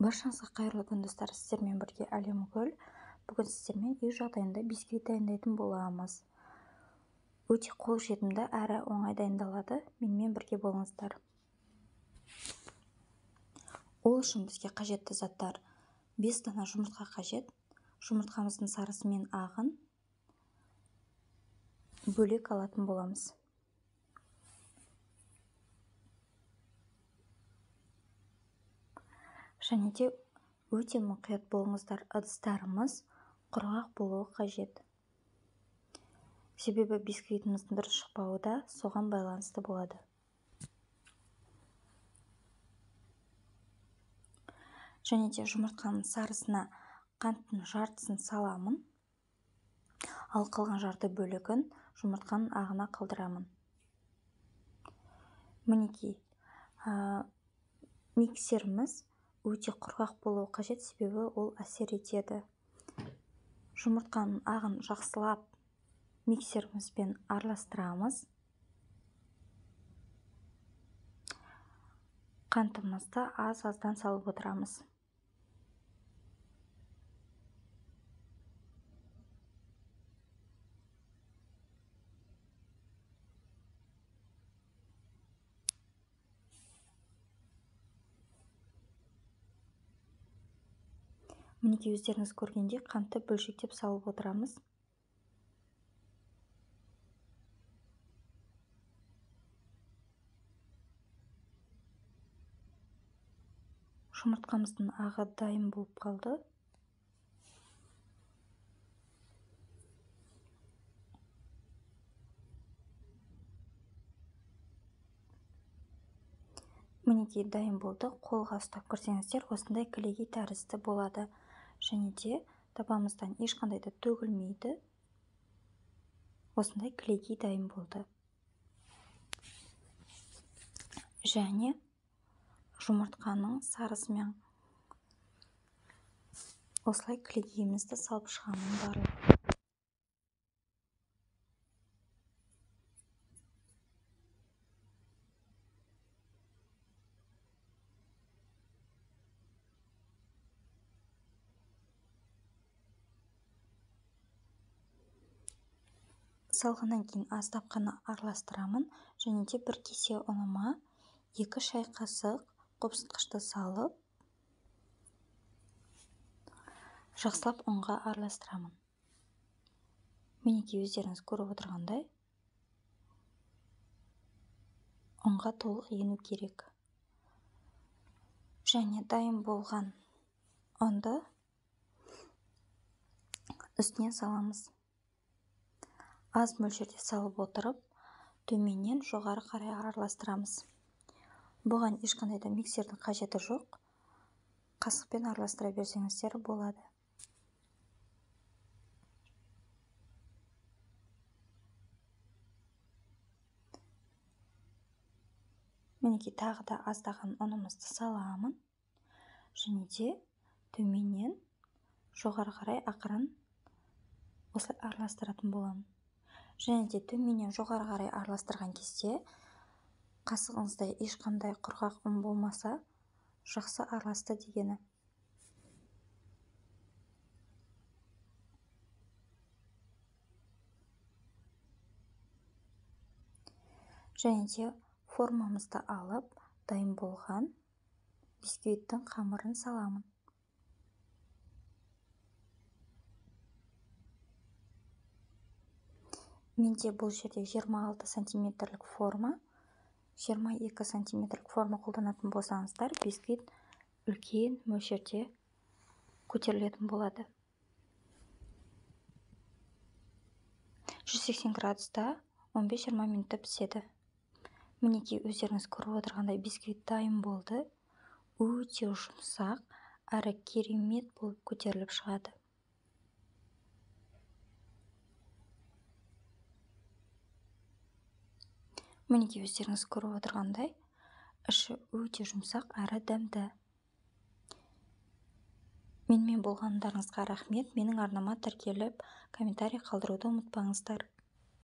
Баршаңызға қайырлы күн, достар! Сіздермен бірге Әлемгүл. Бүгін сіздермен үй жағдайында бисквит дайындайтын боламыз. Өте қолжетімді әрі оңай дайындалады. Менімен бірге болыңыздар. Ол үшін бізге қажетті заттар: 5 дана жұмыртқа қажет. Жұмыртқамыздың сарысы мен ағын бөлек алатын боламыз. Және де өте мұқият болыңыздар, ыдыстарымыз құрғақ болуы қажет. Себебі бисквитіміздің дұрыс шықпауы да соған байланысты болады. Және де жұмыртқаның сарысына қанттың жартысын саламын, ал қалған жарты бөлігін жұмыртқаның ағына қалдырамын. Мінекей, миксеріміз өте құрғақ болуы қажет, себебі ол әсер етеді. Жұмыртқаның ағын жақсылап миксерімізбен араластырамыз. Қантымызды аз-аздан салып отырамыз. Мінекей, өздеріңіз көргендей қантты бөлшектеп салып отырамыз. Жұмыртқамыздың ағы дайын болып қалды. Мінекей, дайын болды. Қолға ұстап көрсеңіздер, осындай кілегей тәрізді болады. Және де табамыздан ешқандай да төгілмейді. Осындай кілегей дайын болды. Және жұмыртқаның сарысымен осылай кілегейімізді салып шығамын барлық. Салғаннан кейін аздап қана араластырамын. Және де бір кесе ұныма 2 шай қасық қопсытқышты салып, жақсылап ұнға араластырамын. Мінекей, өздеріңіз көріп отырғандай, ұнға толық ену керек. Және дайын болған ұнды үстіне саламыз. Аз мөлшерде салып отырып, төменнен жоғары қарай араластырамыз. Бұған ешқандай да миксердің қажеті жоқ. Қасықпен араластыра берсеңіздер болады. Мінекей, тағы да аздаған ұнымызды саламын. Және де төменнен жоғары қарай ақырын осылай араластыратын боламын. Және де төменнен жоғары қарай араластырған кезде қасығыңызда ешқандай құрғақ ұн болмаса, жақсы араласты дегені. Және де формамызды алып, дайын болған бисквиттің қамырын саламын. Менде бұл жерде 26 сантиметрлік форма, 22 сантиметрлік форма қолданатын болсаңыздар, бисквит үлкен мөлшерде көтерілетін болады. 180 градуста 15-20 минутта піседі. Мінекей, өздеріңіз көріп отырғандай бисквит дайын болды. Өте жұмсақ әрі керемет болып көтеріліп шығады. Мінекей, өздеріңіз көріп отырғандай, іші өте жұмсақ әрі дәмді. Менімен болғандарыңызға рахмет. Менің арнама тіркеліп, комментарий қалдыруды ұмытпаңыздар.